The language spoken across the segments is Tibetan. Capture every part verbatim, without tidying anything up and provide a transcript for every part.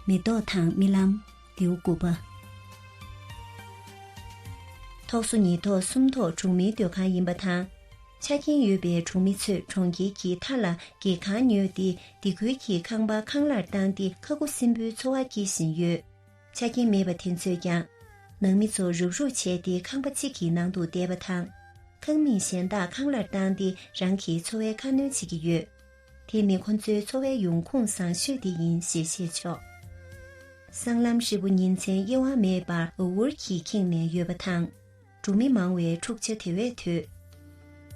མེ་ཏོག་དང་རྨི་ལམ། ལེའུ་དགུ་པ། ཐོག་སོ་གཉིས་ཐོག་གསུམ་ཐོག་གྲོང་མིའི་སྡོད་ཁང་ཡིན་པ་དང་། ཆ་རྐྱེན་ཡོད་པའི་གྲོང་མི་ཚོས་གྲོང་ཁྱེར་གྱི་མཐའ་ལ་སྒེར་ཁང་ཉོས་ཏེ། སྡེ་ཁུལ་གྱི་ཁང་པ་ཁང་གླར་བཏང་སྟེ་ཁ་ཁུ་སིམ་པོའི་འཚོ་བ་སྐྱེལ་བཞིན་ཡོད། ཆ་རྐྱེན་མེད་པ་དེ་ཚོས་ཀྱང་། ནང་མི་ཚོ་རུབ་རུབ་བྱས་ཏེ་ཁང་པ་གཅིག་གི་ནང་དུ་བསྡད་པ་དང་། ཁང་མིག་གཞན་དག་ཁང་གླར་བཏང་སྟེ་རང་གི་འཚོ་བའི་ཁ་སྣོན་བྱེད་ཀྱི་ཡོད། དེ་ནི་ཁོ་ཚོའི་འཚོ་བའི་ཡོང་ཁུངས་བཟང་ཤོས་དེ་ཡིན་ཞེས་བཤད་ཆོག། སྲང་ལམ་ཧྲིལ་པོ་ཉིན་མཚན་དབྱེ་བ་མེད་པར་འུར་འུར་གྱིས་ཁེངས་ནས་ཡོད་པ་དང་། འབྲུག་མི་མང་བའི་འཁྲུག་ཆ་དེ་བས་དོད།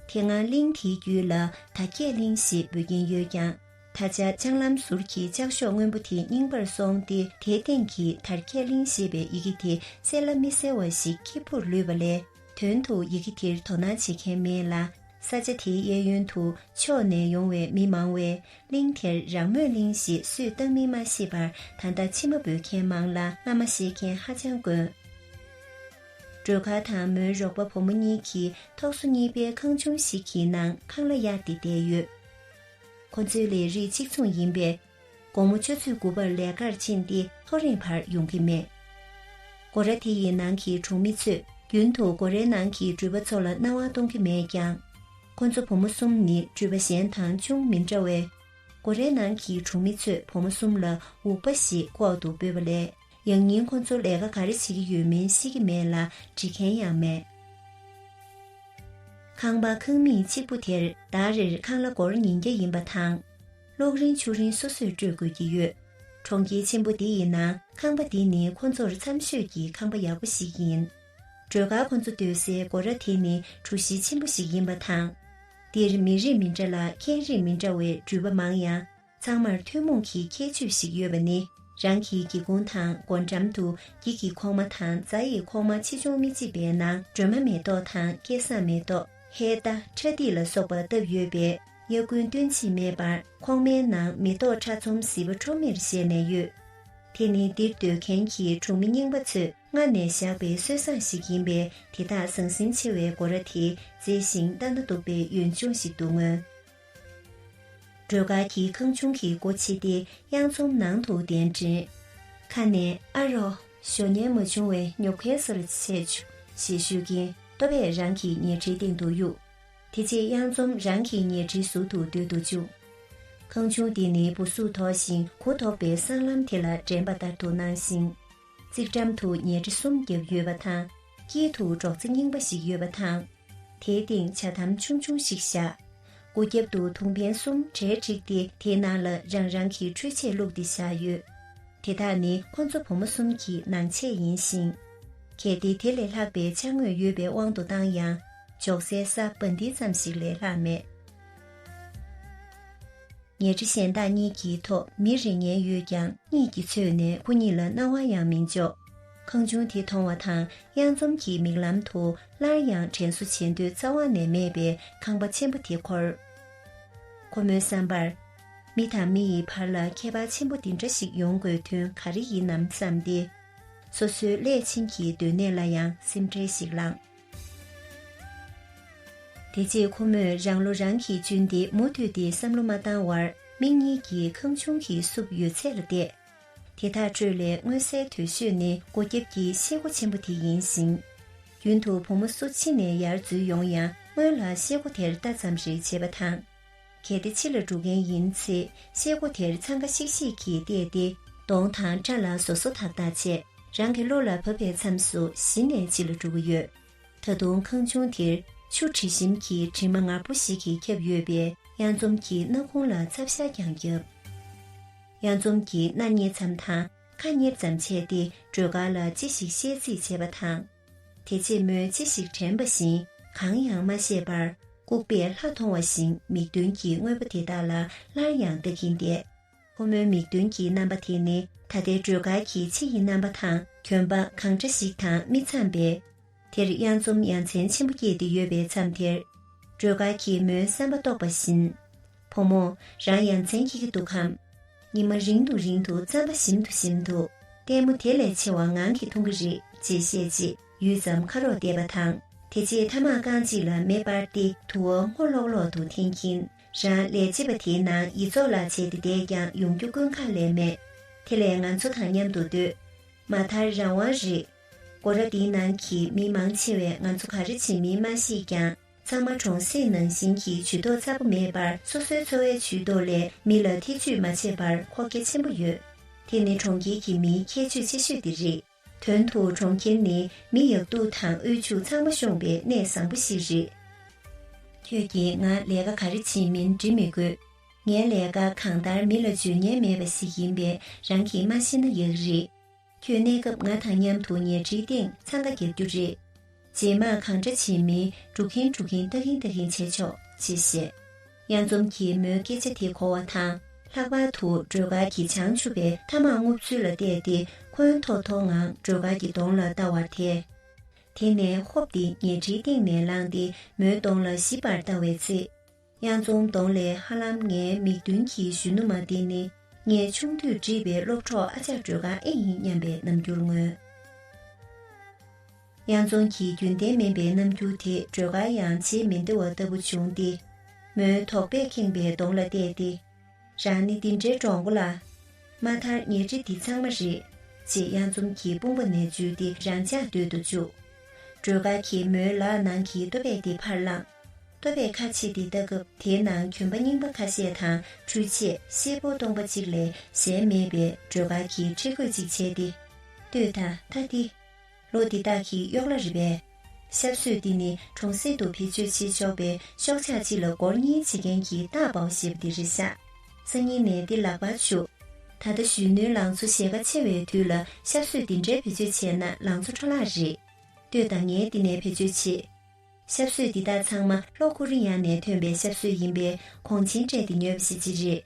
དེ་སྔ་གླིང་དེའི་རྒྱུད་ལ་དར་རྒྱས་གླིང་ཞེས་འབོད་ཀྱིན་ཡོད་ཀྱང་། ད་ཆ་ལྕང་ལམ་ཟུར་གྱི་ལྕགས་ཤོག་སྔོན་པོ་དེ་རྙིང་པར་སོང་སྟེ། དེའི་སྟེང་གི་དར་རྒྱས་གླིང་ཞེས་པའི་ཡི་གེ་དེ་གསལ་ལ་མི་གསལ་བ་ཞིག་ཁྱི་ཕུར་ལུས་པ་ལས། དོན་དུ་ཡི་གེ་དེར་དོ་སྣང་བྱེད་མཁན་མེད་ལ། ས་ཆ་དེའི་གཡས་གཡོན་དུ་ཕྱོགས་ནས་ཡོང་བའི་མི་མང་བས་གླིང་དེར་རང་མོས་གླིང་ཞེས་སུས་བཏགས་མིན་མ་ཤེས་པར། ད་ལྟ་ཕྱི་མ་འབོད་མཁན་མང་ལ་སྔ་མ་ཤེས་མཁན་ཧ་ཅང་དཀོན། སྒྲོལ་དཀར་དང་མོའི་རོགས་པ་བུ་མོ་གཉིས་ཀྱིས་ཐོག་སོ་གཉིས་པའི་ཁང་ཆུང་ཞིག་གི་ནང་ཁང་གླ་གཡར་ཏེ་བསྡད་ཡོད། ཁོ་ཚོའི་ལས་རིགས་གཅིག་མཚུངས་ཡིན་པས། དགོང་མོ་ཆུ་ཚོད་དགུ་པར་ལས་ཀར་ཕྱིན་ཏེ་ཐོ་རེངས་བར་ཡོང་གི་མེད། སྒོ་ར་དེ་ཡི་ནང་གི་གྲོང་མི་ཚོས་རྒྱུན་དུ་སྒོ་རའི་ནང་གི་འགྲུལ་པ་ཚོ་ལ་སྣང་བ་གཏོང་གི་མེད་ཀྱང་། ཁོ་ཚོ་བུ་མོ་གསུམ་ནི་འགྲུལ་པ་གཞན་དང་ཅུང་མི་འདྲ་བས། སྒོ་རའི་ནང་གི་གྲོང་མི་ཚོས་བུ་མོ་གསུམ་ལ་འུག་པ་ཞེས་ལྐོག་ཏུ་འབོད་པ་ལས། ཡང་སྙིང་ཁོ་ཚོ་ལས་ཀ་ག་རེ་བྱེད་ཀྱི་ཡོད་མིན་ཤེས་ཀྱི་མེད་ལ། འདྲི་མཁན་ཡང་མེད། ཁང་པ་ཁང་མིག་གཅིག་པུ་དེར་ཟླ་རེར་ཁང་གླ་སྒོར་ཉིས་བརྒྱ་ཡིན་པ་དང་། གློག་རིན་ཆུ་རིན་སོ་སོས་སྤྲོད་དགོས་ཀྱི་ཡོད། གྲོང་ཁྱེར་ཆེན་པོ་འདི་ཡི་ནང་ཁང་པ་འདི་ནི་ཁོ་ཚོར་འཚམ་ཤོས་ཀྱི་ཁང་པ་ཡག་པོ་ཞིག་ཡིན། སྒྲོལ་དཀར་ཁོ་ཚོ་སྡོད་སའི་སྒོ་ར་དེ་ནི་གྲུ་བཞི་ཆེན་པོ་ཞིག་ཡིན་པ་དང་། འདིར་མི་རིགས་མི་འདྲ་ལ་ཁྱད་རིགས་མི་འདྲ་བའི་འགྲུལ་པ་མང་ཡང་། ཚང་མར་ཐུན་མོང་གི་ཁྱད་ཆོས་ཤིག་ཡོད་པ་ནི། རང་གི་སྒེའུ་ཁུང་དང་སྒོ་འགྲམ་དུ་འགྱིག་གི་ཁོག་མ་དང་རྫ་ཡི་ཁོག་མ་ཆེ་ཆུང་མི་གཅིག་པའི་ནང་སྒྲོལ་མ་མེ་ཏོག་དང་སྐལ་བཟང་མེ་ཏོག། ཧས་ཏ། ཁྲ་ཏིག་ལ་སོགས་པ་བཏབ་ཡོད་པས། དབྱར་དགུན་སྟོན་དཔྱིད་མེད་པར་ཁོག་མའི་ནང་མེ་ཏོག་ཁྲ་ཚོམ་བཟི་བ་ཁྲོམ་མེར་བཞད་ནས་ཡོད། དེ་ནི་འདིར་སྡོད་མཁན་གྱི་གྲོང་མི་རྙིང་པ་ཚོས་སྔ་ནས་བཞག་པའི་སྲོལ་བཟང་ཞིག་ཡིན་པས། དེ་དག་ཟང་ཟིང་ཆེ་བའི་སྒོ་ར་དེ་མཛེས་ཤིང་ལྟ་ན་སྡུག་པའི་ཡུལ་ལྗོངས་ཤིག་ཏུ་མངོན། སྒྲོལ་དཀར་གྱིས་ཁང་ཆུང་གི་སྒོ་ཕྱེ་སྟེ་གཡང་འཛོམས་ནང་དུ་གདན་འདྲེན། ཁ་ནས། ཨ་རོ། ཞོ་ཉལ་མ་བྱུང་བས་ཉོབ་ཁའི་སར་ཆས་བྱུང་ཞེས་ཞུས་ཀྱིན་ལྟོ་ཕད་རང་གི་ཉལ་ཁྲིའི་སྟེང་དུ་གཡུགས། དེ་རྗེས་གཡང་འཛོམས་རང་གི་ཉལ་ཁྲིའི་ཟུར་དུ་སྡོད་དུ་བཅུག། ཁང་ཆུང་འདི་ནི་བུ་གཟུགས་མཐོ་ཞིང་གུ་དོག་པའི་སྲང་ལམ་དེ་ལ་འགྲན་པ་ལྟར་དུ་སྣང་ཞིང་། རྩིག་འགྲམ་དུ་ཉལ་ཁྲི་གསུམ་བརྒྱབ་ཡོད་པ་དང་། དཀྱིལ་དུ་སྒྲོག་ཙེ་རྙིང་པ་ཞིག་ཡོད་པ་དང་། དེའི་སྟེང་ཇ་དམ་ཆུང་ཆུང་ཞིག་བཞག། སྒོ་རྒྱབ་ཏུ་དུང་ཕན་གསུམ་གྲལ་བསྒྲིགས་ཏེ། དེའི་ནང་ལ་རང་རང་གི་འཕྲུལ་ཆས་བླུགས་ཏེ་བཞག་ཡོད། དེ་དག་ནི་ཁོ་ཚོ་བུ་མོ་གསུམ་གྱི་ནང་ཆས་ཡིན་ཞིང་། གལ་ཏེ་དེ་ལས་ལྷག་པའི་ཅ་དངོས་ཡོད་པའི་དབང་དུ་བཏང་ཡང་། འཇོག་སའི་ས་བ་འདི་ཙམ་ཞིག་ལས་ལྷག་མེད། ཉལ་ཁྲི་གཞན་དག་གཉིས་ཀྱི་ཐོག་མི་རེ་ཉལ་ཡོད་ཀྱང་། གཉིད་ཀྱིས་ཚོས་ནས་ཁོ་གཉིས་ལ་སྣང་བ་ཡང་མི་འཇོག། ཁང་ཆུང་དེ་མཐོང་བ་དང་། གཡང་འཛོམས་ཀྱི་མིག་ལམ་དུ་སླར་ཡང་དྲན་གསོ་བྱེད་འདོད་རྩ་བ་ནས་མེད་པའི་ཁང་པ་ཆེན་པོ་དེ་འཁོར། ཁོ་མོའི་བསམ་པར། མི་དང་མི་ཡི་བར་ལ་ཁྱད་པར་ཆེན་པོ་འདི་འདྲ་ཞིག་ཡོང་དགོས་དོན་ག་རེ་ཡིན་ནམ་བསམ་སྟེ། སོ་སོའི་སླད་ཕྱིན་གྱི་སྡོད་གནས་ལ་ཡང་སེམས་ཁྲལ་ཞིག་ལངས། དེ་རྗེས་ཁོ་མོས་རང་བློ་རང་གིས་བཅུན་ཏེ་མུ་མཐུད་དེ་བསམ་བློ་མ་བཏང་བར། མིག་གཉིས་ཀྱིས་ཁང་ཆུང་གི་སྲུབས་ཡོད་ཚད་ལ་བལྟས། དེ་དག་ཁྲོད་ལས་མངོན་གསལ་དོད་ཤོས་ནི་སྒོ་རྒྱབ་ཀྱི་ཤེལ་སྒོ་ཆེན་པོ་དེ་ཡིན་ཞིང་། རྒྱུན་དུ་བུ་མོ་སུ་ཕྱི་ནས་ཡར་འཛུལ་ཡོང་ཡང་སྔོན་ལ་ཤེལ་སྒོ་དེར་ལྟ་ཙམ་རེ་བྱེད་པ་དང་། གལ་ཏེ་ཕྱི་ལ་འགྲོ་མཁན་ཡིན་ཚེ་ཤེལ་སྒོ་དེར་འཚང་ཁ་ཤིག་ཤིག་གིས་བལྟས་ཏེ། གདོང་དང་སྐྲ་ལ་བཟོ་བཟོ་ཐག་ཐག་བྱས། རང་གི་བློ་ལ་བབས་པའི་མཚམས་སུ་གཞི་ནས་ཕྱི་ལ་འགྲོ་གི་ཡོད། ད་དུང་ཁང་ཆུང་དེར་ཆུ་དྲི་ཞིམ་གྱི་དྲི་མ་ངར་པོ་ཞིག་གིས་ཁྱབ་ཡོད་པས། གཡང་འཛོམས་ཀྱི་སྣ་ཁུང་ལ་ཚབ་ཤ་རྐྱང་བརྒྱབ། གཡང་འཛོམས་ཀྱིས་སྣ་གཉེར་མཚམས་དང་ཁ་གཉེར་ཙམ་བྱས་ཏེ། སྒྲོལ་དཀར་ལ་ཅི་ཞིག་བཤད་རྩིས་བྱས་པ་དང་། དེ་རྗེས་མོས་ཅི་ཞིག་དྲན་པ་བཞིན་གང་ཡང་མ་བཤད་པར། ལྐུགས་པས་ལྷ་མཐོང་བ་བཞིན་མིག་མདུན་གྱི་དངོས་པོ་དེ་དག་ལ་སླར་ཡང་ལྟ་གིན་བསྡད། ཁོ་མོའི་མིག་མདུན་གྱི་རྣམ་པ་དེ་ནི་ད་ལྟའི་སྒྲོལ་དཀར་གྱི་ཕྱི་ཡི་རྣམ་པ་དང་གྱོན་པ་གང་འདྲ་ཞིག་དང་མི་འཚམ་པས། དེར་གཡང་འཛོམས་ཡ་མཚན་ཆེན་པོ་སྐྱེས་ཏེ་ཡོད་པའི་མཚམས་དེར། སྒྲོལ་དཀར་གྱིས་མོའི་བསམ་པ་རྟོགས་པ་བཞིན། བུ་མོ། རང་ཡ་མཚན་སྐྱེ་གི་འདུག་གམ། ཉི་མ་རིང་དུ་རིང་དུ་རྩམ་པ་ཞིམ་དུ་ཞིམ་དུ། ལྟད་མོ་དེ་ལས་ཆེ་བ་ངང་གིས་མཐོང་གི་རེད། ཅེས་བཤད་རྗེས་ཡུད་ཙམ་ཁ་རོག་བསྡད་པ་དང་། དེ་རྗེས་ཐ་མག་རྐང་གཅིག་ལ་མེ་སྤར་ཏེ་དུ་བ་སྔོ་ལོག་ལོག་ཏུ་འཐེན་གྱིན། རང་ལས་བྱེད་པ་དེའི་ནང་ཡིད་འཚོགས་ལ་བྱས་ཏེ་བསྡད་ཀྱང་ཡོང་རྒྱུ་ཀུན་ཁ་ལས་མེད། དེ་ལས་ང་ཚོ་དང་མཉམ་དུ་སྡོད། མ་མཐར་རང་དབང་རེད། སྒོ་ར་འདིའི་ནང་གི་མི་མང་ཆེ་བས་ང་ཚོ་ག་རེ་བྱེད་མིན་མ་ཤེས་ཀྱང་། ཚང་མ་གྲོང་གསེབ་ནང་བཞིན་གྱི་ཇུས་གཏོགས་རྩ་བ་མེད་པར། སོ་སོའི་འཚོ་བའི་ཇུས་གཏོགས་ལས་མི་ལ་ཐེ་ཇུས་མ་བྱས་པར་མཁོ་གལ་ཆེན་པོ་ཡོད། དེ་ནི་གྲོང་ཁྱེར་གྱི་མིའི་ཁྱད་ཆོས་ཆེ་ཤོས་དེ་རེད། དོན་དུ་གྲོང་ཁྱེར་ནི་མི་ཡག་སྡུག་དང་དབུལ་ཕྱུག་ཚང་མ་ཤོང་པའི་གནས་བཟང་པོ་ཞིག་རེད། ཁྱོད་ཀྱིས་ང་ལས་ཀ་ག་རེ་བྱེད་མིན་འདྲི་མི་དགོས། ངའི་ལས་ཀ་གང་ལྟར་མི་ལ་བརྗོད་ཉན་མེད་པ་ཞིག་ཡིན་པས་རང་གིས་མ་ཤེས་ན་ཡག་རེད། ཁྱོད་གནས་སྐབས་ང་དང་མཉམ་དུ་ཉལ་ཁྲིའི་སྟེང་འཚང་ཁ་རྒྱག་རྒྱུ་རེད། རྗེས་མ་གང་འདྲ་བྱེད་མིན་འགྲོ་གིན་འགྲོ་གིན་ལྟ་གིན་ལྟ་གིན་བྱས་ཆོག་ཅེས་བཤད། གཡང་འཛོམས་ཀྱིས་མོའི་སྐད་ཆ་དེ་གོ་བ་དང་། ལྷག་པར་དུ་སྒྲོལ་དཀར་གྱིས་བྱང་ཆུབ་པའི་ཐ་མག་རྔུབ་ཚུལ་ལ་བལྟས་ཏེ། འཁོན་ཐོག་ཐོག་ངང་སྒྲོལ་དཀར་གྱི་གདོང་ལ་ལྟ་བར་ཐལ། དེ་ནས་ཧོབ་སྟེ་ཉལ་ཁྲིའི་སྟེང་ནས་ལངས་ཏེ་མོའི་གདོང་ལ་ཞིབ་པར་ལྟ་བའི་ཚེ། གཡང་འཛོམས་གདོང་ལས་ཧ་ལམ་ངའི་མིག་མདུན་གྱི་གཞོན་ནུ་མ་འདི་ནི་ངས་ཆུང་དུས་འཁྲིད་པའི་སློབ་གྲོགས་ཨ་ཅག་སྒྲོལ་དཀར་ཨེ་ཡིན་སྙམ་པའི་རྣམ་འགྱུར་མངོན། གཡང་འཛོམས་ཀྱི་རྒྱུན་ལྡན་མིན་པའི་རྣམ་འགྱུར་དེ་སྒྲོལ་དཀར་ཡང་བརྗེད་མི་བདེ་བ་ལྟ་བུ་བྱུང་སྟེ། མོའི་དོགས་པས་ཁེངས་པའི་གདོང་ལ་བལྟས་ཏེ། རང་ནི་འདི་འདྲའི་འདྲོག་མགོ་ལ། མ་མཐར་ཉལ་ཁྲི་འདི་ཚང་མ་རེད། ཅེས་གཡང་འཛོམས་ཀྱི་དཔུང་པ་ནས་འཇུས་ཏེ་རང་འཇགས་སྡོད་དུ་བཅུག་སྒྲོལ་དཀར་གྱིས་མོའི་ལག་ནང་གི་ལྟོ་ཕད་དེ་ཕར་བླངས། ལྟོ་ཕད་ཁ་ཕྱེ་སྟེ་ལྟ་སྐབས་དེའི་ནང་གྱོན་པ་རྙིང་པ་ཁ་ཤས་དང་འཕྲུལ་ཆས་ཤེལ་ཕོར་སྟོང་པ་གཅིག་ལས་གཞན་མེད་པས་སྒྲོལ་དཀར་གྱིས་ཁྲེལ་དགོད་ཅིག་བྱས་ཏེ། ལྟོས་དང་ད་འདི། ལོ་འདི་དག་གི་གཡོག་ལྷ་རེད་པས། ཞབས་སོས་འདི་ནི་གྲོང་གསེབ་ཏུ་བེད་སྤྱོད་བྱེད་ཆོག་པའི་ཤོག་ཆག་ཅིག་ལ་སྒོར་གཉིས་བྱེད་མཁན་གྱི་རྟགས་པའོ་ཞེས་པ་འདི་རེད་ཤག་སང་ཉིན་ནས་འདི་ལག་པར་ཆུ། ད་ལྟ་གཞོན་ནུའི་ལང་ཚོ་ཞེ་དགའ་ཆེ་བའི་དུས་ལ་ཞབས་སོས་འདི་འདྲའི་བེད་སྤྱོད་བྱས་ན་ལང་ཚོ་འཕྲོ་བརླག་རེད། ལྟོས་དང་ངས་འདི་ནས་བེད་སྤྱོད་བྱེད། ཞབས་སོས་འདི་དག་ཚང་མ་ལྷོ་ཀོ་རི་ཡ་ནས་ཐོན་པའི་ཞབས་སོས་ཡིན་པས་གོང་ཆེན་སྤྲད་དེ་ཉོས་པ་ཞིག་ཅིག་རེད།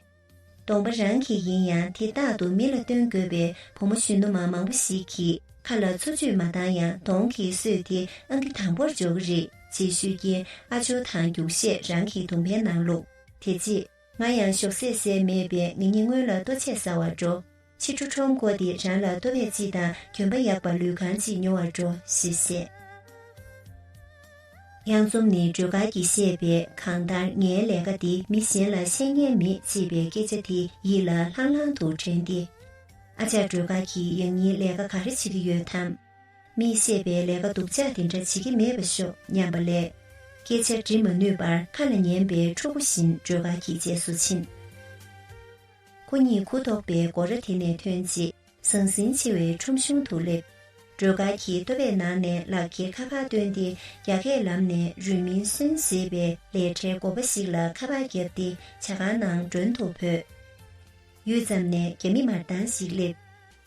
གདོང་པ་རང་གི་ཡིན་ཡང་དེ་རྟག་ཏུ་མི་ལ་སྟོན་དགོས་པས་བུ་མོ་གཞོན་ནུ་མ་མང་པོ་ཞིག་གིས་ཁ་ལ་འཚོ་བཅུད་མ་བཏང་ཡང་གདོང་གི་གསོས་དེ་ཨང་ཀི་དང་པོར་འཇོག་གི་རེད་ཅེས་ཤོད་ཀྱིན་ཨ་ཇོ་དང་རྒྱུགས་ཤད་རང་གི་གདོང་པའི་ནང་བླུགས། དེ་རྗེས། ང་ཡང་ཞོགས་ཟས་ཟས་མེད་པས་ང་གཉིས་སྔོན་ལ་ལྟོ་ཆས་ཟ་བར་འགྲོ། ཕྱི་དྲོ་ཁྲོམ་སྐོར་ཏེ་རང་ལ་ལྟོ་ཕད་ཅིག་དང་གྱོན་པ་ཡག་པ་ལུས་ཁང་ཅིག་ཉོ་བར་འགྲོ་ཞེས་བཤད། གཡང་འཛོམས་ནི་སྒྲོལ་དཀར་གྱིས་བཤད་པའི་གང་ལྟར་ངའི་ལས་ཀ་འདི་མི་གཞན་ལ་བཤད་ཉན་མེད་ཅེས་པའི་སྐད་ཆ་དེ་ཡིད་ལ་ལྷང་ལྷང་དུ་དྲན་ཏེ། ཨ་ཅག་སྒྲོལ་དཀར་གྱིས་ཡང་སྙིང་ལས་ཀ་ག་རེ་བྱེད་ཀྱི་ཡོད་དམ། མིས་བཤད་པའི་ལས་ཀ་སྡུག་ཅག་དེ་འདྲ་བྱེད་ཀྱི་མེད་པ་ཤོག་སྙམ་པ་ལས། སྐད་ཆ་འདྲི་མ་ནུས་པར་ཁ་ལ་ཉན་པའི་ཕྲུ་གུ་བཞིན་སྒྲོལ་དཀར་གྱི་རྗེས་སུ་ཕྱིན། ཁོ་གཉིས་གུ་དོག་པའི་སྒོ་ར་དེ་ནས་ཐོན་རྗེས་ཟང་ཟིང་ཆེ་བའི་ཁྲོམ་གཞུང་དུ་སླེབས། སྒྲོལ་དཀར་གྱིས་ལྟོ་ཕད་ནང་ནས་ལག་ཁྱེར་ཁ་པར་བཏོན་ཏེ་རྒྱ་སྐད་ལམ་ནས་རུས་མིང་སུན་ཟེར་བའི་ལས་གྲྭའི་འགོ་པ་ཞིག་ལ་ཁ་པར་བརྒྱབ་སྟེ་ཇ་ཁང་ནང་མགྲོན་དུ་བོས། ཡུད་ཙམ་ནས་རྒྱ་མི་མར་ཏང་ཞིག་སླེབས།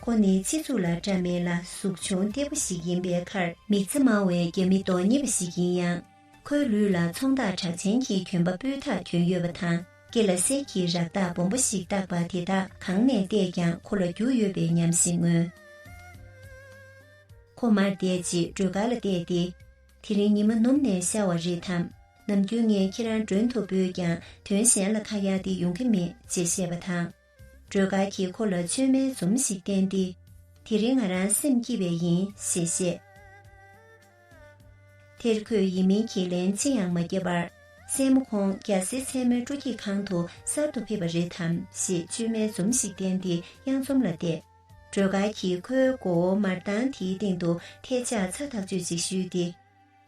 ཁོ་ནི་ཕྱི་ཚུགས་ལ་འདྲ་མེད་ལ་གཟུགས་ཆུང་ལྟེབ་པོ་ཞིག་ཡིན་པའི་ཁར་མིག་རྩེ་དམར་བའི་རྒྱ་མི་མདོག་ཉེས་པ་ཞིག་ཡིན་ཡང་། ཁོའི་ལུས་ལ་ཚོང་རྟགས་གྲགས་ཅན་གྱི་གྱོན་པ་སྤུས་དག་གྱོན་ཡོད་པ་དང་། སྐེ་ལ་གསེར་གྱི་རག་རྟགས་སྦོམ་པོ་ཞིག་བཏགས་པ་དེ་དག་གང་ནས་བལྟས་ཀྱང་ཁོ་ལ་རྒྱུས་ཡོད་པའི་ཉམས་ཤིག་མངོན། ཁོ་མར་བསྡད་རྗེས་སྒྲོལ་དཀར་ལ་བལྟས་ཏེ། དེ་རིང་ཉི་མ་ནུབ་ནས་ཤར་བ་རེད་དམ། ནམ་རྒྱུན་ངས་ཁྱེད་རང་མགྲོན་དུ་འབོད་ཀྱང་དོན་གཞན་ལ་ཁ་གཡར་ཏེ་ཡོང་གི་མེད་ཅེས་བཤད་པ་དང་། སྒྲོལ་དཀར་གྱིས་ཁོ་ལ་བཅོས་མའི་འཛུམ་ཞིག་བསྟན་ཏེ། དེ་རིང་ང་རང་སེམས་སྐྱིད་པས་ཡིན་ཞེས་བཤད། དེར་ཁོས་ཡིན་མིན་གྱི་ལན་ཅི་ཡང་མ་བརྒྱབ་པར། སྲས་མོ་ཁོང་རྒྱལ་སྲས་མཚན་མོའི་སྤྲོ་སྐྱིད་ཁང་དུ་གསར་དུ་ཕེབས་པ་རེད་དམ་ཞེས་བཅོས་མའི་འཛུམ་ཞིག་བསྟན་ཏེ་གཡང་འཛོམས་ལ་བལྟས། སྒྲོལ་དཀར་གྱིས་ཁོའི་མགོ་བོ་མར་ཏང་དེའི་སྟེང་དུ་ཐལ་ལྕག་ཚ་ཐག་ཆོད་ཅིག་གཞུས་ཏེ།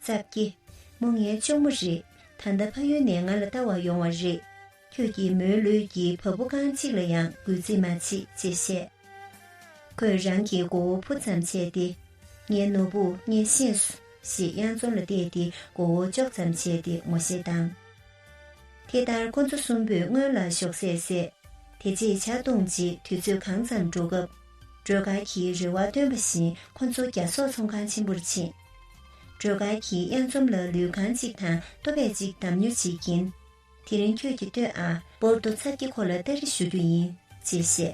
ཙབ་ཀྱི། མོ་ངའི་གཅུང་མོ་རེད། ད་ལྟ་ཕ་ཡུལ་ནས་ང་ལ་ལྟ་བར་ཡོང་བ་རེད། ཁྱོད་ཀྱིས་མོའི་ལུས་ཀྱི་བ་སྤུ་རྐང་གཅིག་ལ་ཡང་གུས་བརྩི་མ་བྱེད་ཅེས་བཤད། ཁོས་རང་གི་མགོ་བོ་ཕུ་ཙམ་བྱས་ཏེ། ངའི་ནོར་བུ་ངས་ཤེས་སོ་ཞེས་གཡང་འཛོམས་ལ་བལྟས་ཏེ་མགོ་བོ་ལྕོག་ཙམ་བྱས་ཏེ་ངོ་ཤེས་བཏང་། དེ་ལྟར་ཁོ་ཚོ་གསུམ་པོས་སྔོན་ལ་ཞོགས་ཟས་བཟས། དེ་རྗེས་ཇ་བཏུང་རྗེས་དུས་ཚོད་གང་ཙམ་འགྲོ་སྐབས། སྒྲོལ་དཀར་གྱིས་རེ་བ་བཏོན་པ་བཞིན་ཁོ་ཚོ་རྒྱ་སོག་ཚོང་ཁང་ཆེན་པོར་ཕྱིན། སྒྲོལ་དཀར་གྱིས་གཡང་འཛོམས་ལ་ལུས་ཁང་གཅིག་དང་ལྟོ་ཕད་གཅིག་བདམས་ཉོ་བྱེད་ཀྱིན། དེ་རིང་ཁྱོད་ཀྱིས་ལྟོས་ཨ། པོར་ཏོ་ཚབ་ཀྱིས་ཁོ་ལ་སྟ་རེ་ཞུ་རྒྱུ་ཡིན་ཅེས་བཤད།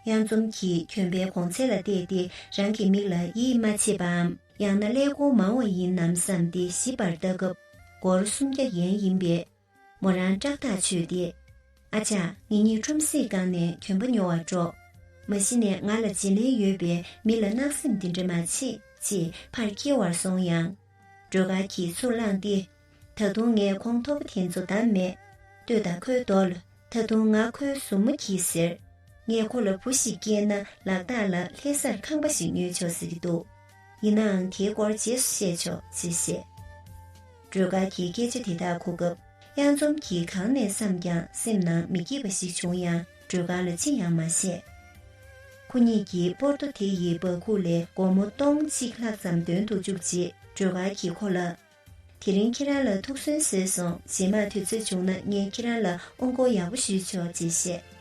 གཡང་འཛོམས་ཀྱིས་གྱོན་པའི་གོང་ཚད་ལ་བལྟས་ཏེ་རང་གི་མིག་ལ་ཡིད་མ་ཆེས་པའམ། ཡང་ན་ཀླད་ཀོར་མང་བ་ཡིན་ནམ་བསམ་སྟེ་ཞིབ་པར་ལྟ་སྐབས། སྒོར་སུམ་བརྒྱ་ཡན་ཡིན་པས། མོ་རང་སྐྲག་ཐག་ཆོད་དེ། ཨ་ཅག་ངེད་གཉིས་ཁྲོམ་གཟིགས་སྒང་ནས་གྱོན་པ་ཉོ་བར་འགྲོ། མ་གཞི་ནས་ང་ལ་བརྗེ་ལེན་ཡོད་པས་མི་ལ་གནག་སེམས་འདི་འདྲ་མ་བྱེད་ཅེས་ཕར་འཁྱེར་བར་སོང་ཡང་། སྒྲོལ་དཀར་གྱིས་ཚུར་བླངས་ཏེ། ད་དུང་ངས་ཁོང་ཐོབ་པ་དེ་ཚོ་བདམས་མེད། ལྟོས་དང་ཁོའི་རྡོ་ལ། ད་དུང་ང་ཁོའི་ཟུར་མོ་གྱིས་ཟེར། ངས་ཁོ་ལ་བུ་ཞིག་སྐྱེས་ན་ལག་རྟགས་ལ་ལྷ་སར་ཁང་པ་ཞིག་ཉོས་ཆོག་ཟེར་གྱི་འདུག། ཡིན་ནའང་དེའི་སྐོར་རྗེས་སུ་བཤད་ཆོག་ཅེས་བཤད། སྒྲོལ་དཀར་གྱིས་སྐད་ཆ་དེ་དག་གོ་སྐབས། གཡང་འཛོམས་ཀྱིས་གང་ནས་བསམ་ཀྱང་སེམས་ནང་མི་སྐྱིད་པ་ཞིག་བྱུང་ཡང་སྒྲོལ་དཀར་ལ་ཅི་ཡང་མ་བཤད། ཁོ་གཉིས་ཀྱིས་པོར་ཏོ་དེ་ཡི་འབག་ཁུག་ལས་སྒོར་མོ་སྟོང་གཅིག་ལྷག་ཙམ་འདོན་དུ་བཅུག་རྗེས་སྒྲོལ་དཀར་གྱིས་ཁོ་ལ། དེ་རིང་ཁྱེད་རང་ལ་ཐུགས་སུན་གསོས་སོང་། རྗེས་མ་དུས་ཚོད་བྱུང་ན་ངས་ཁྱེད་རང་ལ་དབུ་སྐོར་ཡག་པོ་ཞུས་ཆོག་ཅེས་བཤད།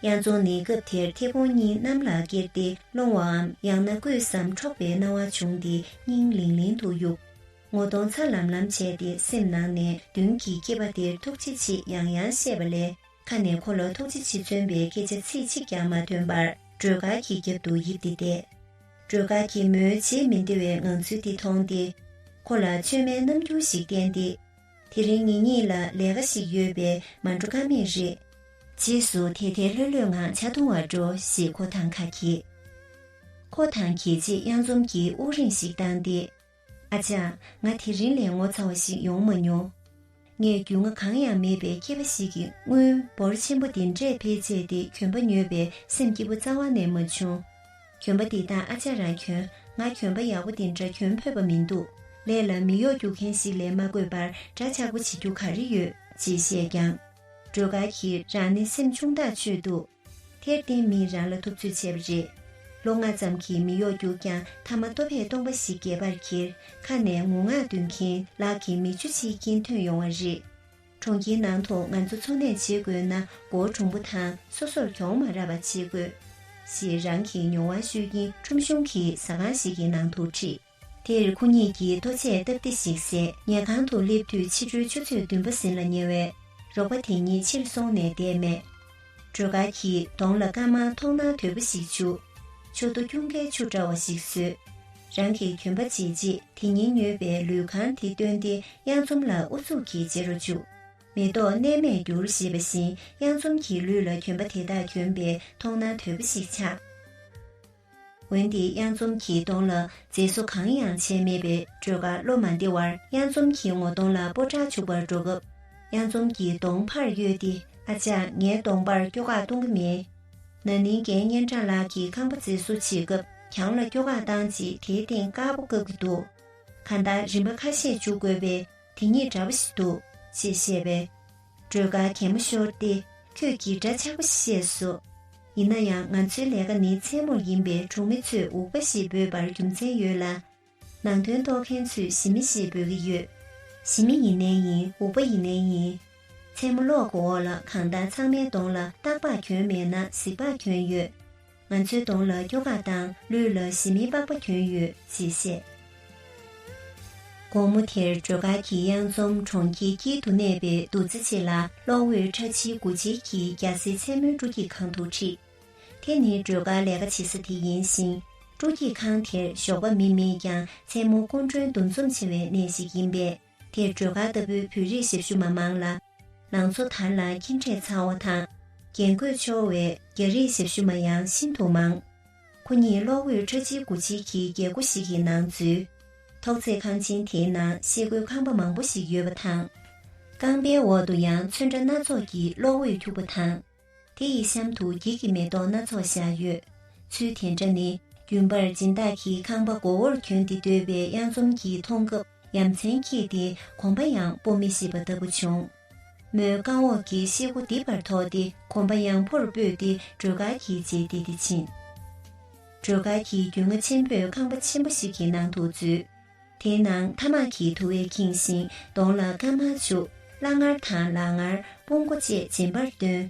གཡང་འཛོམས་ནི་སྐབས་དེར་མཐེ་བོང་གཉིས་གནམ་ལ་བཀལ་ཏེ་སློང་བའམ་ཡང་ན་བརྐོས་སམ་འཕྲོག་པའི་སྣང་བ་བྱུང་སྟེ་སྙིང་ལིང་ལིང་དུ་གཡུགས། ངོ་གདོང་ཚ་ལམ་ལམ་བྱས་ཏེ་སེམས་ནང་ནས་མདུན་གྱི་སྐྱེས་པ་དེར་ཐུགས་རྗེ་ཆེ་ཡང་ཡང་བཤད་པ་ལས། ཁ་ནས་ཁོ་ལ་ཐུགས་རྗེ་ཆེ་མཚོན་པའི་སྐད་ཆ་ཚིག་གཅིག་ཀྱང་མ་ཐོན་པར་སྒྲོལ་དཀར་གྱི་རྒྱབ་ཏུ་ཡིབ་སྟེ་བསྡད། སྒྲོལ་དཀར་གྱིས་མོའི་བྱེད་མི་བདེ་བའི་ངང་ཚུལ་དེ་མཐོང་སྟེ། ཁོ་ལ་བཅོས་མའི་རྣམ་འགྱུར་ཞིག་བསྟན་ཏེ། དེ་རིང་ངེད་གཉིས་ལ་ལས་ཀ་ཞིག་ཡོད་པས་མ་འགྲོ་ཀ་མེད་རེད། རྗེས་སུ་དེ་དེ་ལྷོད་ལྷོད་ངང་ཇ་འཐུང་བར་འགྲོ་ཞེས་ཁོ་དང་ཁ་གྱེས། ཁོ་དང་གྱེས་རྗེས་གཡང་འཛོམས་ཀྱིས་དབུགས་རིང་ཞིག་བཏང་སྟེ། ཨ་ཅག་ང་དེ་རིང་ལས་ངོ་ཚ་བ་ཞིག་ཡོང་མ་མྱོང་། ངས་རྒྱུས་མངའ་གང་ཡང་མེད་པའི་སྐྱེས་པ་ཞིག་གིས་དངུལ་འབོར་ཆེན་པོ་འདི་འདྲས་འཕེལ་ཆེད་དེ་གྱོན་པ་ཉོས་པའི་སེམས་སྐྱིད་པོ་རྩ་བ་ནས་མ་བྱུང་། གྱོན་པ་འདི་དག་ཨ་ཅག་རང་གྱོན། ང་གྱོན་པ་ཡག་པོ་འདི་འདྲ་གྱོན་ཕོད་པ་མི་འདུག། ལས་ལ་མི་གཡོག་རྒྱུག་མཁན་ཞིག་ལས་མ་དགོས་པར་འདྲ་ཆགས་པོ་བྱེད་རྒྱུ་ག་རེ་ཡོད་ཅེས་བཤད་ཀྱང་། སྒྲོལ་དཀར་གྱིས་རང་ནི་སེམས་ཆུང་ཐག་ཆོད་འདུག། དེར་བརྟེན་མིས་རང་ལ་ཐུབ་ཚོད་བྱས་པ་རེད། ལོ་ལྔ་ཙམ་གྱི་མི་གཡོག་རྒྱུགས་ཀྱང་མཐའ་མ་ལྟོ་ཕད་སྟོང་པ་ཞིག་སྒལ་པར་འཁྱེར། ཁ་ནས་ངུ་ངག་འདོན་མཁན་ལག་གི་མིག་ཆུ་ཕྱིས་ཀྱིན་ཐོན་ཡོང་བ་རེད། གྲོང་ཁྱེར་ནང་དུ་ང་ཚོ་འཚོ་གནས་བྱེད་དགོས་ན་སྒོར་གྲུང་པོ་དང་སོ་སོར་གྱོང་མ་རག་པ་བྱེད་དགོས། ཞེས་རང་གི་མྱོང་བ་ཤོད་ཀྱིན་ཁྲོམ་གཞུང་གི་ཟ་ཁང་ཞིག་གི་ནང་དུ་ཁྲིད། དེར་ཁོ་གཉིས་ཀྱིས་ལྟོ་ཆས་སྟབས་བདེ་ཞིག་བཟས། ཉལ་ཁང་དུ་སླེབས་དུས་ཕྱི་དྲོའི་ཆུ་ཚོད་བདུན་པ་ཟིན་ལ་ཉེ་བས། རོགས་པ་དེ་གཉིས་ཕྱིར་སོང་ནས་བསྡད་མེད། སྒྲོལ་དཀར་གྱིས་གདོང་ལ་སྐར་མ་མཐོང་སྣང་དོད་པོ་ཞིག་བྱུགས། ཕྱོགས་བསྡུ་ཁྱུང་སྐད་ཆུ་འདྲ་བ་ཞིག་བཟོས། རང་གི་གྱོན་པ་བརྗེས་རྗེས་དེ་ཉིན་ཉོས་པའི་ལུས་ཁང་དེ་བཏོན་ཏེ་གཡང་འཛོམས་ལ་ཨུ་ཚུགས་ཀྱིས་བརྗེ་རུ་བཅུག། མེ་ཏོག་གནས་མེད་འགྱུར་ཞེས་པ་བཞིན་གཡང་འཛོམས་ཀྱི་ལུས་ལ་གྱོན་པ་དེ་དག་གྱོན་པས་མཐོང་སྣང་དོད་པོ་ཞིག་ཆགས། འོན་ཏེ་གཡང་འཛོམས་ཀྱི་གདོང་ལ་མཛེས་བཟོ་གང་ཡང་བྱས་མེད་པས་སྒྲོལ་དཀར་བློ་མ་བདེ་བར་གཡང་འཛོམས་ཀྱི་ངོ་གདོང་ལ་སྤོ་བྲག་བྱུག་པར་འགྲོ་སྐབས། གཡང་འཛོམས་ཀྱིས་གདོང་ཕར་གཡོས་ཏེ། ཨ་ཅག་ངའི་གདོང་པར་སྐྱོ་གག་གཏོང་གི་མེད། ན་ནིང་རྒན་སྙན་གྲགས་ལགས་ཀྱིས་ཁང་པ་མཛེས་བཟོ་བྱེད་སྐབས་གྱང་ལ་སྐྱོ་གག་བཏང་རྗེས་དེའི་སྟེང་དཀར་པོ་བཀབ་ཀྱི་འདུག། གང་ལྟར་རིན་པ་ཁ་ཤས་འཇུག་དགོས་པས། དེ་གཉིས་འདྲ་པོ་ཞིག་འདུག་ཅེས་བཤད་པས། སྒྲོལ་དཀར་གད་མོ་ཤོར་ཏེ། ཁྱོད་ཀྱིས་འདྲ་ཆགས་པོ་ཞིག་བཤད་སོང་། ཡིན་ན་ཡང་ང་ཚོའི་ལས་ཀ་ནི་མཚན་མོར་ཡིན་པས་གྲོང་མི་ཚོས་འུག་པ་ཞེས་འབོད་པར་རྒྱུ་མཚན་ཡོད་ལ། ནང་དོན་རྟོགས་མཁན་ཚོས་ཞི་མི་ཞེས་འབོད་ཀྱི་ཡོད། ཞི་མི་ཡིན་ནའི་ཡིན། འུག་པ་ཡིན་ནའི་ཡིན། མཚན་མོ་གློག་གི་འོག་ལ་གང་ལྟར་ཚང་མའི་གདོང་ལ་སྟག་ལྤགས་གྱོན་མེད་ན་གཟིག་ལྤགས་གྱོན་ཡོད། ང་ཚོའི་གདོང་ལ་སྐྱོ་གག་དང་ལུས་ལ་ཞི་མིའི་པགས་པ་གྱོན་ཡོད་ཅེས་བཤད། དགོང་མོ་དེར་སྒྲོལ་དཀར་གྱིས་གཡང་འཛོམས་གྲོང་ཁྱེར་དཀྱིལ་དུ་གནས་པའི་རྡོ་རྩེ་ཆེ་ལ་གློག་འོད་ཁྲ་ཆིལ་དགུ་ཆིལ་གྱི་རྒྱ་སེ་མཚན་མོའི་སྤྲོ་སྐྱིད་ཁང་དུ་ཁྲིད། དེ་ནི་སྒྲོལ་དཀར་ལས་ཀ་བྱེད་ས་དེ་ཡིན་ཞིང་། སྤྲོ་སྐྱིད་ཁང་དེར་ཞོགས་པ་མི་མེད་ཀྱང་མཚན་མོ་སྐུ་མགྲོན་འདུ་འཛོམས་ཆེ་བའི་གནས་ཤིག་ཡིན་པས། དེར་སྒྲོལ་དཀར་ལྟ་བུའི་བོད་རིགས་ཞབས་ཞུ་མ་མང་ལ། ལང་ཚོ་དར་ལ་ཁྱི་འབྲས་ཚ་བོ་དང་། རྒྱན་གོས་འཕྱོར་བའི་རྒྱ་རིགས་ཞབས་ཞུ་མ་ཡང་ཤིན་ཏུ་མང་། ཁོ་གཉིས་གློག་འོད་ཁྲ་ཆིལ་དགུ་ཆིལ་གྱི་རྒྱལ་སྒོ་ཞིག་གི་ནང་འཛུལ། ཐོག་བརྩེགས་ཁང་ཆེན་དེའི་ནང་ཤེལ་སྒོའི་ཁང་པ་མང་པོ་ཞིག་ཡོད་པ་དང་། རྐང་པའི་འོག་ཏུ་ཡང་ཚོན་ཁྲ་སྣ་ཚོགས་ཀྱི་གློག་འོད་འཁྱུག་པ་དང་། དེ་ཡི་གཤམ་དུ་འགྱིག་གི་མེ་ཏོག་སྣ་ཚོགས་བཞག་ཡོད། ཚུལ་དེ་འདྲ་ནི་རྒྱུན་པར་སྦྱིན་བདག་གིས་ཁང་པ་མགོ་བོར་གྱོན་ཏེ་སྡོད་པའི་གཡང་འཛོམས་ཀྱིས་མཐོང་སྐབས་ཡ་མཚན་སྐྱེས་ཏེ་གོམ་པ་ཡང་སྤོ་མི་ཤེས་པ་ལྟ་བུ་བྱུང་། མོས་རྐང་འོག་གི་ཤེལ་སྒོ་འདི་བར་ཐོགས་ཏེ་གོམ་པ་ཡང་ཕོར་སྤོས་ཏེ་སྒྲོལ་དཀར་གྱི་རྗེས་བསྡད་དེ་ཕྱིན། སྒྲོལ་དཀར་གྱིས་རྒྱུས་མངའ་ཆེན་པོས་ཁང་པ་ཆེན་པོ་ཞིག་གི་ནང་དུ་འཛུལ། དེའི་ནང་ཐ་མག་གི་དུ་བས་ཁེངས་ཤིང་གདོང་ལ་སྐར་མ་བྱུག། སླ་ངར་དང་ལག་ངར་སྤུ་མགོ་བཅས་རྗེན་པར་སྟོན།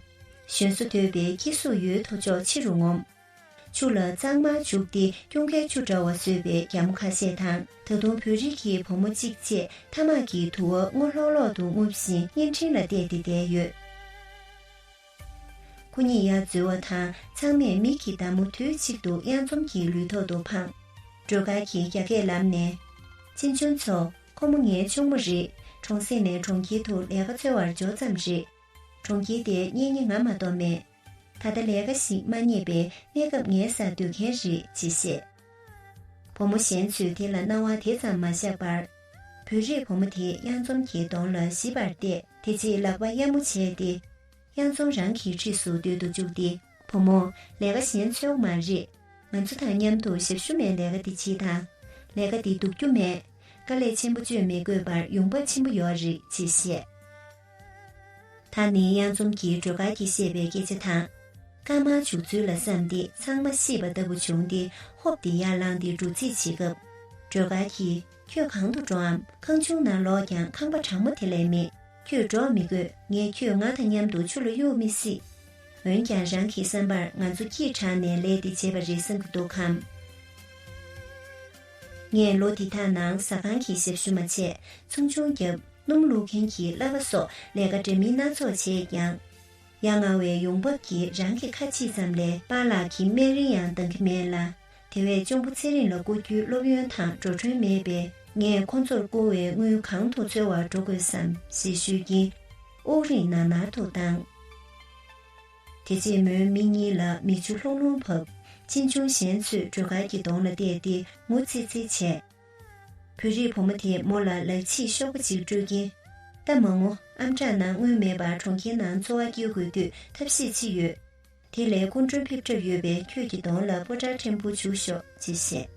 གཞོན་སུ་དོད་པའི་སྐྱེ་གཟུགས་ཡོད་ཐོ་ཅོག་ཕྱི་རུ་ངོམ། ཆུ་ལ་གཙང་མ་བྱུགས་ཏེ་ཁྱུང་ཁའི་ཆུ་འདྲ་བ་བཟོས་པའི་རྒྱ་མོ་ཁ་ཤས་དང་། ད་དུང་བོད་རིགས་ཀྱི་བུ་མོ་གཅིག་བཅས་ཐ་མག་གི་དུ་བ་སྔོ་ལྷོག་ལྷོག་ཏུ་རྔུབ་བཞིན་བརྙན་འཕྲིན་ལ་བལྟས་ཏེ་བསྡད་ཡོད། ཁོ་གཉིས་ཡར་འཛུལ་བ་དང་ཚང་མས་མིག་གི་མདའ་མོ་དུས་གཅིག་ཏུ་གཡང་འཛོམས་ཀྱི་ལུས་ཐོག་ཏུ་འཕངས། སྒྲོལ་དཀར་གྱིས་རྒྱ་སྐད་ལབ་ནས། གཅེན་གཅུང་ཚོ། ཁོ་མོ་ངའི་གཅུང་མོ་རེད། གྲོང་གསེབ་ནས་གྲོང་ཁྱེར་དུ་ལས་ཀ་འཚོལ་བར་འབྱོར་ཙམ་རེད། གྲོང་ཁྱེར་དེ་གཉེན་ཉེ་ང་མ་གཏོགས་མེད། ད་ལྟ་ལས་ཀ་ཞིག་མ་རྙེད་པས་གནས་སྐབས་ངའི་སར་སྡོད་མཁན་རེད་ཅེས་བཤད། བུ་མོ་གཞན་ཚོས་དེ་ལ་སྣང་བ་དེ་ཙམ་མ་བཞག་པར། བོད་རིགས་བུ་མོ་དེས་གཡང་འཛོམས་ཀྱི་གདོང་ལ་ཞིབ་པར་བལྟས། དེ་རྗེས་ལག་པ་གཡབ་མོ་བྱས་ཏེ། གཡང་འཛོམས་རང་གི་འཁྲིས་སུ་སྡོད་དུ་བཅུག་སྟེ། བུ་མོ། ལས་ཀ་གཞན་འཚོལ་མ་རེད། ང་ཚོ་དང་མཉམ་དུ་ཞབས་ཞུ་མའི་ལས་ཀ་འདི་བྱེད་དང་། ལས་ཀ་འདི་སྡུག་རྒྱུ་མེད། དཀའ་ལས་ཆེན་པོ་བཅོས་མི་དགོས་པར་ཡོང་འབབ་ཆེན་པོ་ཡོད་རེད་ཅེས་བཤད། ད་ནི་གཡང་འཛོམས་ཀྱིས་སྒྲོལ་དཀར་གྱིས་བཤད་པའི་སྐད་ཆ་དང་། དཀར་དམར་འཇུག་ཚུལ་ལ་བསམ་སྟེ་ཚང་མ་ཤེས་པ་ལྟ་བུ་བྱུང་སྟེ། ཧོབ་སྟེ་ཡར་ལངས་ཏེ་འགྲོ་རྩིས་བྱེད་སྐབས། སྒྲོལ་དཀར་གྱིས། ཁྱོད་གང་དུ་འགྲོའམ། ཁང་ཆུང་ནང་ལོག་ཀྱང་ཁང་པ་གྲང་མོ་དེ་ལས་མེད། ཁྱོད་འགྲོ་མི་དགོས། ངས་ཁྱོད་ང་དང་མཉམ་དུ་ཆུ་ལ་གཡུག་མི་སྲིད། འོན་ཀྱང་རང་གི་བསམ་པར་ང་ཚོ་སྐྱིད་དྲགས་ནས་ལས་དེ་བྱས་པ་རེད་བསམ་གྱི་འདུག་གམ། ངས་ལོ་འདི་དག་ནང་ཟ་ཁང་གི་ཞབས་ཞུ་མ་བྱས། ཚོང་ཆུང་བརྒྱབ། སྣུམ་བླུགས་མཁན་གྱི་གླ་བ་སོགས་ལས་ཀ་འདྲ་མིན་སྣ་ཚོགས་བྱས་ཀྱང་། ཡ་ང་བའི་ཡོང་འབབ་ཀྱིས་རང་གི་ཁ་ཕྱེ་ཙམ་ལས་པཱ་ལགས་ཀྱི་སྨན་རིན་ཡང་འདང་གི་མེད་ལ། དེ་བས་གཅུང་པོ་ཚེ་རིང་ལ་བསྐུར་རྒྱུའི་སློབ་ཡོན་དང་འགྲོ་གྲོན་མེད་པས། ངས་ཁོང་ཚོར་བསྐུར་བའི་དངུལ་གང་དུ་འཚོལ་བར་འགྲོ་དགོས་སམ་ཞེས་ཞུས་ཀྱིན། དབུགས་རིང་ནར་ནར་དུ་བཏང་། དེ་རྗེས་མོའི་མིག་གཉིས་ལ་མིག་ཆུ་ལྷུང་ལྷུང་བབས། གཅེན་གཅུང་གཞན་ཚོས་སྒྲོལ་དཀར་གྱི་གདོང་ལ་བལྟས་ཏེ་ངུ་ཙི་ཙི་བྱས། བོད་རིགས་བུ་མོ་དེས་མོ་ལ་ལག་ཕྱིས་ཤོག་བུ་གཅིག་སྤྲོད་ཀྱིན། ད་མ་ངུ། ཨམ་ཕྲག་ནང་དངུལ་མེད་པར་གྲོང་ཁྱེར་ནང་འཚོ་བ་སྐྱེལ་དགོས་དུས་ཐབས་ཤེས་ཅི་ཡོད། དེ་ལས་སྐུ་མགྲོན་ཕེབས་གྲབས་ཡོད་པས་ཁྱོད་ཀྱི་གདོང་ལ་སྤོ་བྲང་ཕྲན་བུ་བྱུགས་ཤོག་ཅེས་བཤད།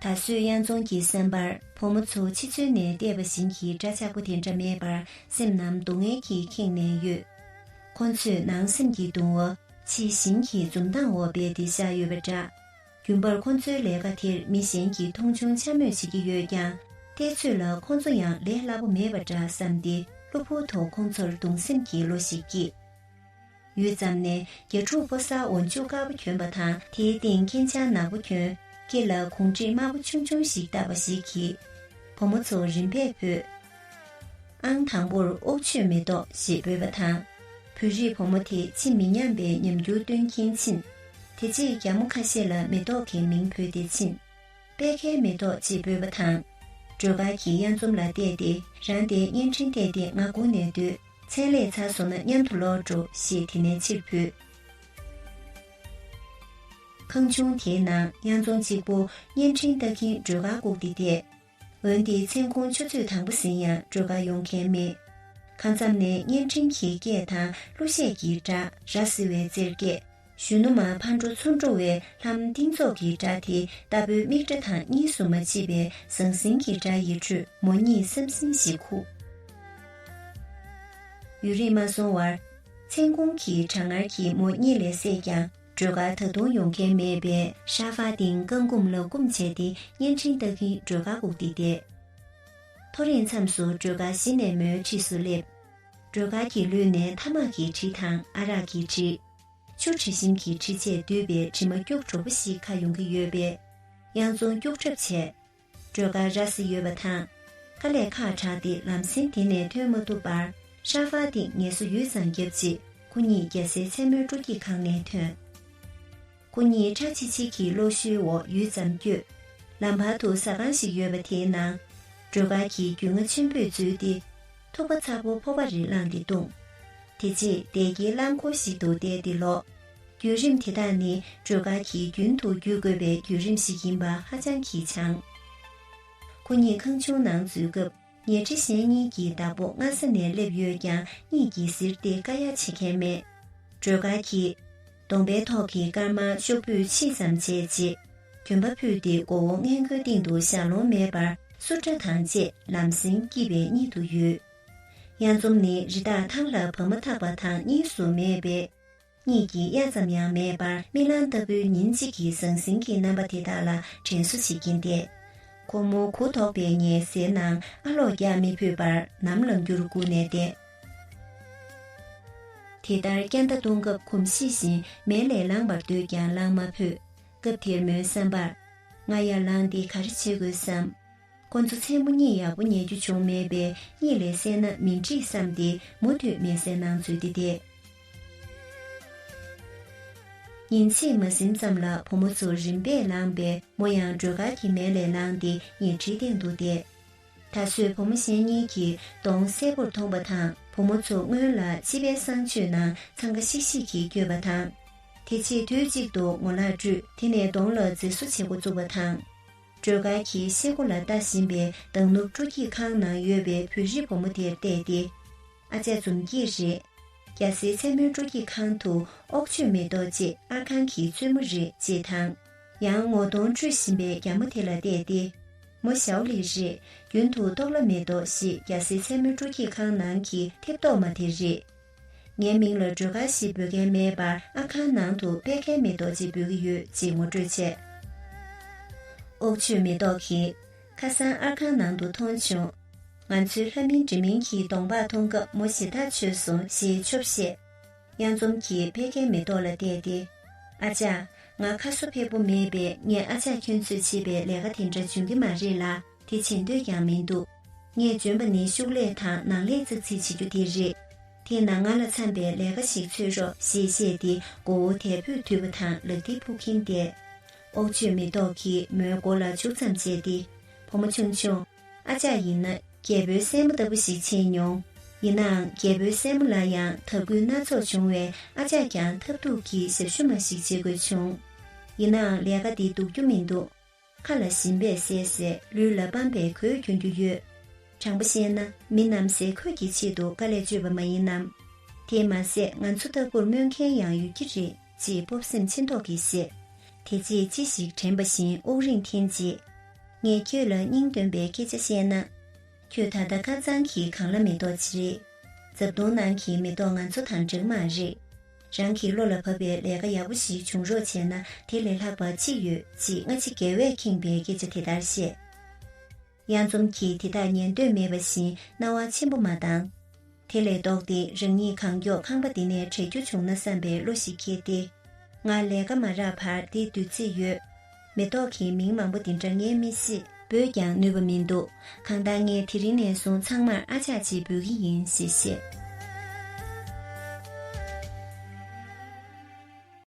ད་གཟོད་གཡང་འཛོམས་ཀྱི་བསམ་པར་བུ་མོ་ཚོ་ཕྱི་ཚུལ་ནས་བལྟས་པ་བཞིན་གྱི་འདྲ་ཆགས་པོ་དེ་འདྲ་མེད་པར་སེམས་ནང་སྡུག་བསྔལ་གྱིས་ཁེངས་ནས་ཡོད། ཁོ་ཚོས་ནང་སེམས་ཀྱི་གདུང་བ་ཕྱིའི་ཞིང་གི་འཛུམ་མདངས་འོག་སྦས་ཏེ་བཞག་ཡོད་པ་འདྲ། རྒྱུན་པར་ཁོ་ཚོའི་ལས་ཀ་དེར་མི་གཞན་གྱིས་མཐོང་ཆུང་འཕྱ་སྨོད་བྱེད་ཀྱི་ཡོད་ཀྱང་། བལྟས་ཚོད་ལ་ཁོ་ཚོ་ཡང་ལས་སླ་པོ་མེད་པ་འདྲ་བསམ་སྟེ་གློ་བུར་དུ་ཁོ་ཚོར་གདུང་སེམས་ཀྱི་བློ་ཞིག་སྐྱེས། ཡུད་ཙམ་ནས་རྒྱ་ཕྲུག་ཕོ་གསར་འོག་འཇུག་དཀར་པོ་གྱོན་པ་དང་དེའི་སྟེང་རྒྱན་ཆ་ནག་པོ་གྱོན། དཀྱིལ་ལ་གུང་ཁྲིག་དམར་པོ་ཆུང་ཆུང་ཞིག་བཏགས་པ་ཞིག་གིས། བུ་མོ་ཚོ་རིམ་པས་བོས། ཨང་དང་པོར་ཨོག་ཆོས་མེ་ཏོག་ཞེས་འབོད་པ་དང་། བོད་རིགས་བུ་མོ་དེ་ཕྱི་མི་སྙམ་པའི་ཉམས་འགྱུར་སྟོན་གྱིན་ཕྱིན། དེ་རྗེས་རྒྱ་མོ་ཁ་ཤས་ལ་མེ་ཏོག་གི་མིང་བོས་ཏེ་ཕྱིན། པད་ཁའི་མེ་ཏོག་ཅེས་འབོད་པ་དང་། སྒྲོལ་དཀར་གྱིས་གཡང་འཛོམས་ལ་བལྟས་ཏེ། རང་དེ་བརྙན་འཕྲིན་བལྟས་ཏེ་ང་སྒུག་ནས་སྡོད། མཚན་ལས་ཚར་སོང་ན་མཉམ་དུ་ལོག་འགྲོ་ཞེས་དེ་ནས་ཕྱིར་བུད། ཁང་ཆུང་དེའི་ནང་གཡང་འཛོམས་གཅིག་པུ་བརྙན་འཕྲིན་ལྟ་གིན་སྒྲོལ་དཀར་སྒུག་སྟེ་བསྡད། འོན་ཏེ་མཚན་གུང་ཆུ་ཚོད་དང་པོ་ཟིན་ཡང་སྒྲོལ་དཀར་ཡོང་མཁན་མེད། ཁ་མཚམས་ནས་བརྙན་འཕྲིན་གྱི་སྐད་དང་གླུ་གཞས་ཀྱི་སྒྲ། ར་བཟི་བའི་རྩེར་སྐད། གཞོན་ནུ་མ་ཕར་འགྲོ་ཚུར་འགྲོ་བའི་ལྷམ་ལྡིང་ཙོག་གི་སྒྲ་དེ་ལྟ་བུའི་མིག་སྒྲ་དང་གཉིས་སུ་མ་མཆིས་པའི་ཟང་ཟིང་གི་སྒྲ་ཡི་ཁྲོད་མོ་གཉིས་བསམ་སྲིན་ཞིག་ཁུག་ཡུན་རིང་མ་སོང་བར། མཚན་གུང་གི་གྲང་ངར་གྱིས་མོ་གཉིད་ལས་སད་ཀྱང་། སྒྲོལ་དཀར་ད་དུང་ཡོང་མཁན་མེད་པས། ཧྲ་ཧྥ་ཏིང་རྐང་འགུམ་ལ་འགུམ་བྱས་ཏེ་བརྙན་འཕྲིན་ལྟ་གིན་སྒྲོལ་དཀར་སྒུག་སྟེ་བསྡད། ཐོ་རེངས་མཚམས་སུ་སྒྲོལ་དཀར་གཞི་ནས་མོའི་འཁྲིས་སུ་སླེབས། སྒྲོལ་དཀར་གྱི་ལུས་ནས་ཐ་མག་གི་དྲི་དང་ཨ་རག་གི་དྲི། ཆུ་དྲི་ཞིམ་གྱི་དྲི་བཅས་འདུས་པའི་དྲི་མ་སྐྱུག་བྲོ་པོ་ཞིག་ཁ་ཡོང་གི་ཡོད་པས། གཡང་འཛོམས་སྐྱུག་བྲབ་བྱས། སྒྲོལ་དཀར་ར་བཟི་ཡོད་པ་དང་། དཀའ་ལས་ཁག་དྲགས་ཏེ་ལམ་སེང་དེ་ནས་ཐོན་མ་ཐུབ་པར། ཧྲ་ཧྥ་ཏིང་ངལ་གསོ་ཡུད་ཙམ་བརྒྱབ་རྗེས་ཁོ་གཉིས་རྒྱལ་སའི་མཚན་མོའི་སྤྲོ་སྐྱིད་ཁང་ནས་ཐོན། ཁོ་གཉིས་ཁྲ་ཆི་ཆི་གི་གློག་ཞུའི་འོག་ཡུད་ཙམ་བསྐྱོད། ལམ་བར་དུ་ཟ་ཁང་ཞིག་ཡོད་པ་དེའི་ནང་། སྒྲོལ་དཀར་གྱིས་རྒྱུས་མངའ་ཆེན་པོས་འཛུལ་ཏེ། ཐུག་པ་ཚ་པོ་ཕོར་པ་རེ་བླངས་ཏེ་བཏུངས། དེ་རྗེས་བདེ་སྐྱིད་རླངས་འཁོར་ཞིག་ཏུ་བསྡད་དེ་ལོག་བརྒྱུད་རིམ་དེ་དག་ནི་སྒྲོལ་དཀར་གྱིས་རྒྱུན་དུ་བརྒྱུད་དགོས་པའི་བརྒྱུད་རིམ་ཞིག་ཡིན་པ་ཧ་ཅང་གིས་བྱང་། ཁོ་གཉིས་ཁང་ཆུང་ནང་འཛུལ་སྐབས། ཉལ་ཁྲི་གཞན་གཉིས་ཀྱི་བདག་པོ་སྔ་ས་ནས་སླེབས་ཡོད་ཀྱང་གཉིད་ཀྱིས་གཟིར་ཏེ་བཀའ་ཡ་བྱེད་མཁན་མེད། སྒྲོལ་དཀར་གྱིས། གདོང་པའི་ཐོག་གི་སྐར་མ་ཤོག་བུས་ཕྱིས་ཙམ་བྱས་རྗེས། གྱོན་པ་ཕུད་དེ་མགོ་བོ་སྔས་མགོའི་སྟེང་དུ་བཞག་ལོང་མེད་པར་སུ་འདྲ་དང་བཅས་ལམ་སེང་སྐྱིད་པའི་གཉིད་དུ་ཡུར། གཡང་འཛོམས་ནི་རི་དྭགས་ཐང་ལ་བབས་མ་ཐག་པ་དང་གཉིས་སུ་མེད་པས། གཉིད་ཀྱི་གཡའ་ཙམ་ཡང་མེད་པར་རྨི་ལམ་ལྟ་བུའི་ཉིན་གཅིག་གི་ཟང་ཟིང་གི་རྣམ་པ་དེ་དག་ལ་དྲན་གསོ་བྱེད་ཀྱིན་བསྡད། ཁོ་མོ་གུ་དོག་པའི་ཉལ་སའི་ནང་ཨ་ལོག་རྒྱག་མི་ཕོད་པར་ནམ་ལངས་རྒྱུར་སྒུག་ནས་བསྡད། དེ་ལྟར་སྐྱ་མདའ་གཏོང་སྐབས་གོམས་གཤིས་བཞིན་མལ་ལས་ལངས་པར་འདོད་ཀྱང་ལངས་མ་ཕོད། སྐབས་དེར་མོའི་བསམ་པར། ང་ཡར་ལངས་ཏེ་ག་རེ་བྱེད་དགོས་བསམ། ཁོ་ཚོ་མཚན་མོ་གཉིད་ཡག་པོ་ཉལ་རྒྱུ་བྱུང་མེད་པས་གཉིད་ལས་སད་ན་མི་འགྲིག་བསམ་སྟེ་མུ་མཐུད་མལ་སའི་ནང་འཛུལ་ཏེ་བསྡད། ཉིན་ཕྱེད་མ་ཟིན་ཙམ་ལ་བུ་མོ་ཚོ་རིམ་པས་ལངས་པས་མོ་ཡང་སྒྲོལ་དཀར་གྱི་མལ་ལས་ལངས་ཏེ་ཉལ་ཁྲིའི་སྟེང་དུ་བསྡད། ད་གཟོད་བུ་མོ་གཞན་གཉིས་ཀྱིས་གདོང་གསལ་པོར་མཐོང་པ་དང་བུ་མོ་ཚོ་སྔོན་ལ་སྤྱི་པའི་གསང་སྤྱོད་ནང་འཚང་ཁ་ཤིག་ཤིག་གིས་བསྐྱོད་པ་དང་། དེ་རྗེས་དུས་གཅིག་ཏུ་ངོ་ལག་བཀྲུས། དེ་ནས་གདོང་ལ་མཛེས་བཟོ་བྱེད་འགོ་བཙུགས་པ་དང་། སྒྲོལ་དཀར་གྱིས་ཤེལ་སྒོ་ལ་ལྟ་བཞིན་པའི་མདང་ནུབ་སྤྲོ་སྐྱིད་ཁང་ནང་ཡོད་པའི་བོད་རིགས་བུ་མོ་དེར་བལྟས་ཏེ། ཨ་ཅག་འཛུམ་སྐྱིད་རེད། རྒྱལ་སྲས་མཚན་མོའི་སྤྲོ་སྐྱིད་ཁང་དུ་ཨོག་ཆོས་མེ་ཏོག་ཅེས་ཨར་ཁང་གི་བཙུན་མོ་རེད་ཅེས་དང་། ཡང་ངོ་གདོང་བཀྲུས་བཞིན་པའི་རྒྱ་མོ་དེ་ལ་བལྟས་ཏེ། མོ་ཞའོ་ལི་རེད། རྒྱུན་དུ་ཏོག་ལ་མེ་ཏོག་ཞེས་རྒྱལ་སྲས་མཚན་མོའི་སྤྲོ་སྐྱིད་ཁང་ནང་གི་ཐེབས་རྡོག་མ་དེ་རེད། ངའི་མིང་ལ་སྒྲོལ་དཀར་ཞེས་འབོད་མཁན་མེད་པར་ཨར་ཁང་ནང་དུ་པད་ཁའི་མེ་ཏོག་ཅེས་འབོད་ཀྱི་ཡོད་ཅེས་ངོ་སྤྲོད་བྱས། ཨོག་ཆོས་མེ་ཏོག་གིས། ཁ་སང་ཨར་ཁང་ནང་དུ་མཐོང་བྱུང་། ང་ཚོའི་ལྷ་མིན་འདྲེ་མིན་གྱི་གདོང་པགས་མཐོང་སྐབས་མོ་ཞེ་ཐག་ཆོད་སོང་ཞེས་ཆོབ་བཤད། གཡང་འཛོམས་ཀྱིས་པད་ཁའི་མེ་ཏོག་ལ་བལྟས་ཏེ། ཨ་ཅག་ང་ཁ་སོ་ཕེབས་པོ་མེད་པས་ངས་ཨ་ཅག་ཁྱོད་ཚོས་བྱེད་པའི་ལས་ཀ་དེ་འདྲ་འཇོན་གྱི་མ་རེད་ལ་དེ་བྱེད་འདོད་ཀྱང་མི་འདུག་ངས་འཇོན་པ་ནི་ཤུགས་ལས་དང་ནང་ལས་ཙག་ཙིག་བྱེད་རྒྱུ་དེ་རེད། དེས་ན་ང་ལ་འཚམ་པའི་ལས་ཀ་ཞིག་འཚོལ་རོགས་ཞེས་བཤད་དེ་མགོ་བོ་དལ་བུས་དུད་པ་དང་ལག་མཐིལ་ཕུག་གིན་བསྡད། ཨོག་ཆོས་མེ་ཏོག་གིས་མོའི་མགོ་ལ་འཇུག་ཙམ་བྱས་ཏེ། བུ་མོ་ཆུང་ཆུང་། ཨ་ཅག་ཡིན་ན་རྒྱལ་པོའི་སྲས་མོ་ལྟ་བུ་ཞིག་བྱས་མྱོང་། ཡིན་ནའང་རྒྱལ་པོའི་སྲས་མོ་ལ་ཡང་དག་སྐུལ་སྣ་ཚོགས་བྱུང་བས་ཨ་ཅག་ཀྱང་ཐབས་སྡུག་གིས་ཞབས་ཞུ་མ་ཞིག་བྱེད་དགོས་བྱུང་། ཡིན་ནའང་ལས་ཀ་འདི་སྡུག་རྒྱུ་མི་འདུག་ཁ་ལ་ཞིམ་པས་བསྲེགས་སའི་ལུས་ལ་སྤམ་པའི་གོས་གྱོན་རྒྱུ་ཡོད། དྲང་པོ་བཤད་ན་མི་རྣམས་ཟས་གོས་ཀྱི་ཆེད་དུ་དཀའ་ལས་སྤྱོད་པ་མ་ཡིན་ནམ། དེས་མ་ཟད་ང་ཚོ་ལྟ་བུར་སྨོན་མཁན་ཡང་ཡོད་ཀྱི་རེད་ཅེས་སྤོབས་སེམས་ཆེ་མདོག་གིས་བཤད། དེ་རྗེས་ཅི་ཞིག་དྲན་པ་བཞིན་དབུགས་རིང་འཐེན་རྗེས། ངས་ཁྱོད་ལ་སྙིང་འདོན་པའི་སྐད་ཆ་བཤད་ན། ཁྱོད་ད་ལྟ་ཁ་སང་གི་གངས་ལ་མེ་ཏོག་ཅིག་རེད། འཛབ་དུང་ནང་གི་མེ་ཏོག་ང་ཚོ་དང་འདྲ་མ་རེད། རང་གི་བློ་ལ་བབས་པའི་ལས་ཀ་ཡག་པོ་ཞིག་བྱུང་རོགས་བྱས་ན་དེ་ལས་ལྷག་པ་ཅི་ཡོད་ཅེས་སྔ་ཕྱི་རྒྱལ་བས་ཁེངས་པའི་སྐད་ཆ་དེ་ལྟར་བཤད། གཡང་འཛོམས་ཀྱིས་དེ་དག་ཉན་འདོད་མེད་པ་བཞིན་སྣང་བ་ཆེན་པོ་མ་བཏང་། དེ་ལས་ལྡོག་སྟེ་རང་ཉིད་གང་མགྱོགས་ཁང་པ་འདི་ནས་བྲལ་རྒྱུ་བྱུང་ན་བསམ་པའི་བློ་ཞིག་འཁྱེར་ཏེ། ང་ལས་ཀ་མ་རག་བར་འདིར་སྡོད་རྩིས་ཡོད། མེ་ཏོག་གི་མིང་མང་པོ་འདི་འདྲ་ངས་མི་ཤེས། འབོད་ཀྱང་ནུས་པ་མི་འདུག་གང་ལྟར་ངས་དེ་རིང་ནས་བཟུང་ཚང་མར་ཨ་ཅག་ཅེས་འབོད་ཀྱི་ཡིན་ཞེས་བཤད།